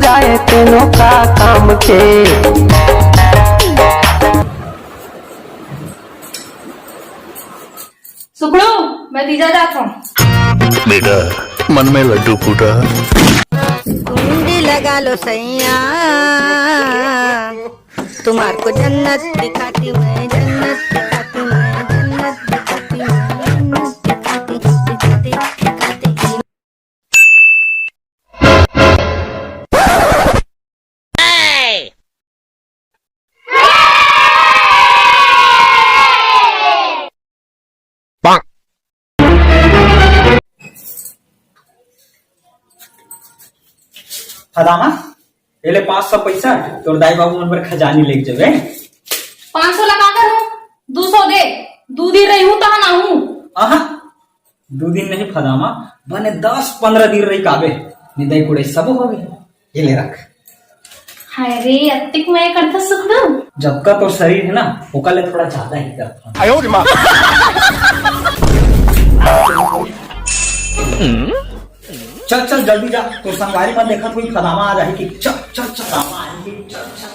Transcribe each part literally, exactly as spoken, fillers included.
जाए तेनो का काम के। सुखड़ू, मैं तीजा जात हूँ। बेटा, मन में लड्डू फूटा। कुंडी लगा लो सैया, तुम्हार को जन्नत दिखाती मैं, जन्नत दिखाती मैं, जन्नत दिखाती मैं, जन्नत दिखाती, दिखाती, दिखाती। फदामा, ये ले पाँच सौ पैसा, तोर दाई बाबू मन बर खजानी लेके जाबे। पाँच सौ लगा कर हूँ, दू सौ दे, दू दिन रही हूँ तहाँ ना हूँ। आहा, दू दिन नहीं फदामा, बने दस पंद्रह दिन रही काबे, निदाई कुड़े सब हो गए। ये ले रख। हाय रे, अतिक मैं करता सुखड़ू। जबका तोर शरीर है ना, ओका ले थोड़ा ज्यादा ही करता। आयो रे माँ। चल चल जल्दी जा, तोर संगवारी मन देखत हुई फदामा आ जाही कि चल चल चल, फदामा आ जाही, चल चल।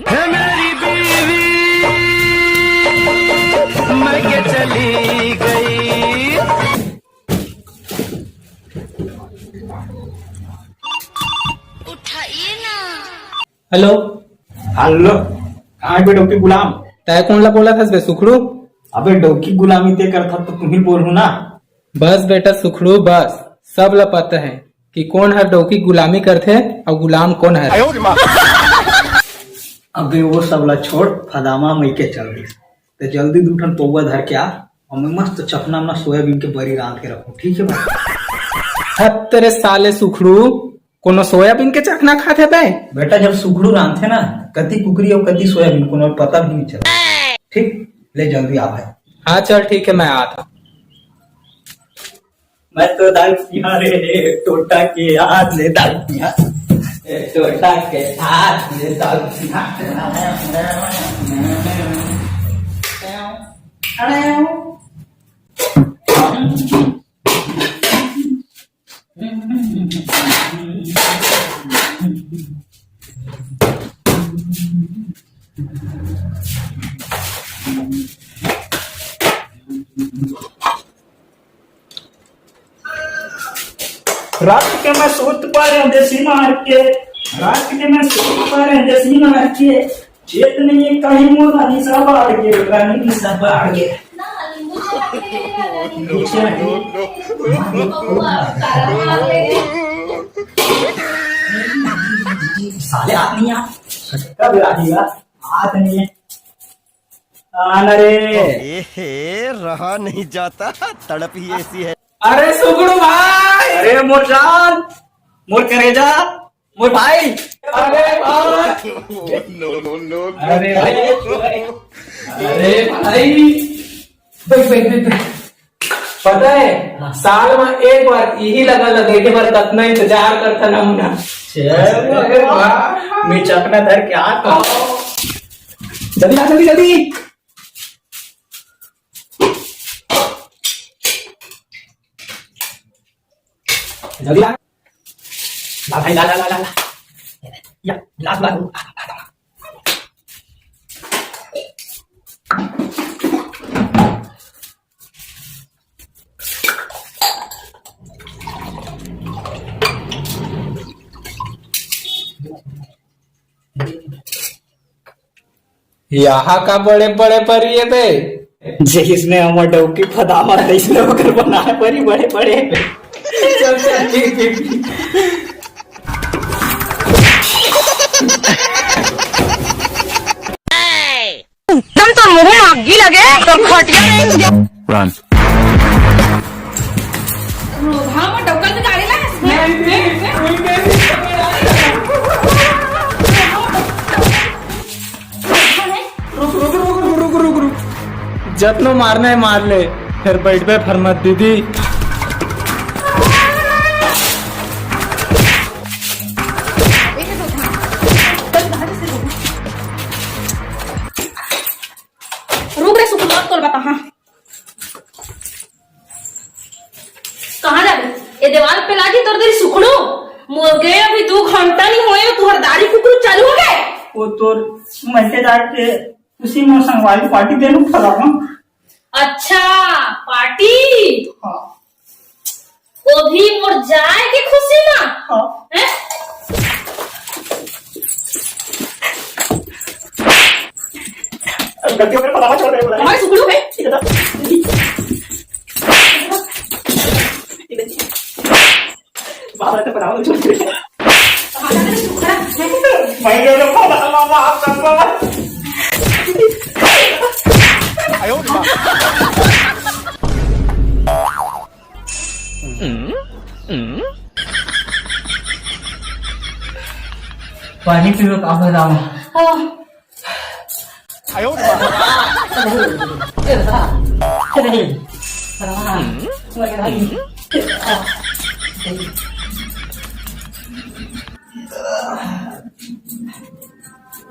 हे मेरी बीवी, मर के चली गई। उठाइए ना। हेलो। हेलो, कहाँ है बे डौकी गुलाम? तै कोन ला बोलत हस बे सुखड़ू? अबे डौकी गुलामी ते करत हस तो तुम्ही बोलहू ना। बस बेटा सुखड़ू बस, सब ला पता है कि कोन हर डौकी गुलामी करथे अउ गुलाम कोन हर। अबे वो सब ला छोड़, फदामा मइके चल दिस। ते जल्दी दू ठन पौवा धर के आ, अउ मैं मस्त चखना में सोयाबीन के बरी रांध के रखूं, ठीक है भाई? हत तेरे साले सुखड़ू, कोनो सोयाबीन के चखना खाथे बे? बेटा, जब सुखड़ू रांधथे ना, कति कुकरी अउ कति सोयाबीन, कोनो पता भी नहीं चले। ठीक, ले जल्दी आ भाई। हाँ, चल ठीक है, मैं आता हूँ। मैं तो दारू पिया रे, टोटा के हाथ ले दारू पिया। ए, टोटा के हाथ ले दारू पिया। रात के मैं सूत पारे देसी मार के, रात के मैं सूत पारे देसी मार के, चेत नहीं है कहीं मोर रानी सा बाढ़ के, रानी सा बाढ़ के। साले हाथ नहीं आ, कब रात नहीं आ, हाथ नहीं है। आना रे। ए हे, रहा नहीं जाता, तड़प ही ऐसी है। अरे सुगड़ू भाई, अरे मोर जान, मोर करेजा, मोर भाई। अरे भाई। No, no, no, no। अरे भाई, अरे भाई, बैठ, बैठ, बैठ, बैठ। पता है, हाँ। साल में एक बार यही लगा लगे के बार कतना इंतजार करता ना मुना। चल, अरे वाह। मैं चकना धर के आता हूँ। जल्दी आ, जल्दी, जल्दी। जल्दी आ। ला भाई, ला, ला, ला, ला, ला। या, गिलास ला, ला, ला, ला। यहाँ का बड़े बड़े परी है बे? जैसने हमर डौकी फदामा तैसने ओकर बनाए परी बड़े बड़े। चल, चल, ठीक, ठीक, ठीक। एकदम तो मुंह मागी लगे तो खटिया नहीं। Run। रोधा में डौकल निकाले ला। रुक, रुक, रुक, रुक, रुक, रुक, रुक। जतनो मारना है मार ले, फिर बैठबे फरमत दीदी। रुक रे सुकुमार, तोर बता, हाँ। देवाल पे लागी तोर दरी सुखड़ू। मोर गे अभी दू घंटा नहीं होए, तुहर दारी कुकरू चालू हो गए। वो तोर मइके जाके खुशी में संगवारी पार्टी देनु फलाना। अच्छा, पार्टी? हाँ। वो भी मोर जाए के खुशी में? हाँ। हैं? गलती हो गई, फलाना छोड़ दे, बोला। हमारे सुखड़ू है। इधर आ। बाबा तो बनाओ, छोड़ दे। भाई, ये लोग को बताओ, मामा, आप सबको। पानी पीवे का हो जाओ। हाँ। ए दादा, ए दादा, ए दादा, मर गया भाई।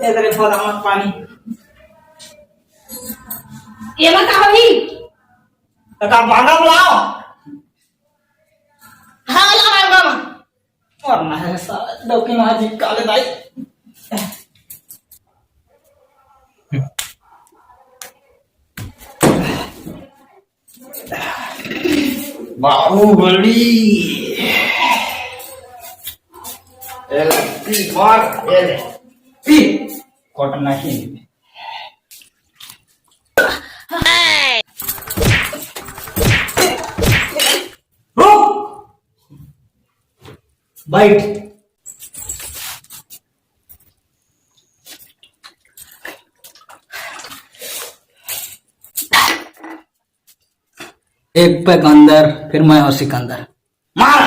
ए तेरे फोड़ा मत पानी। ये मत कहो ही। तो का बांगा बुलाओ। हाँ, ला बांगा। मरना है साला, डौकी मार जी काले दाई। बाहुबली। ए ले, पी, मार, ए ले, पी। कट नहीं। रुक। बैठ। एक पैक अंदर, फिर मैं हूँ सिकंदर। मार।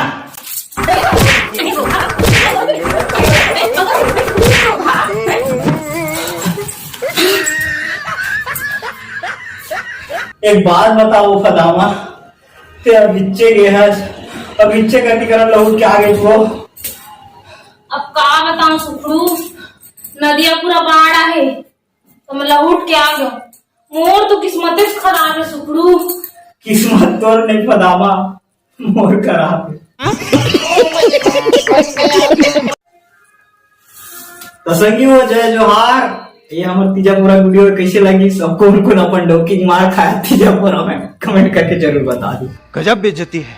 एक बात बताओ फदामा, ते अब बिच्चे गे हस, अब बिच्चे कति करत लहू क्या गे तू? अब का बताऊं सुखड़ू, नदिया पूरा बाढ़ आहे, तो मैं लहुट के आ गया। मोर तो किस्मते से खराब है सुखड़ू। किस्मत तोर नहीं फदामा, मोर खराब है। तो संगी हो, जय जोहार। ये हमर तीजा पूरा वीडियो कैसे लगी, सबको उनको अपन डौकी मार खाया तीजा पूरा में कमेंट करके जरूर बता दो। गजब बेइज्जती है।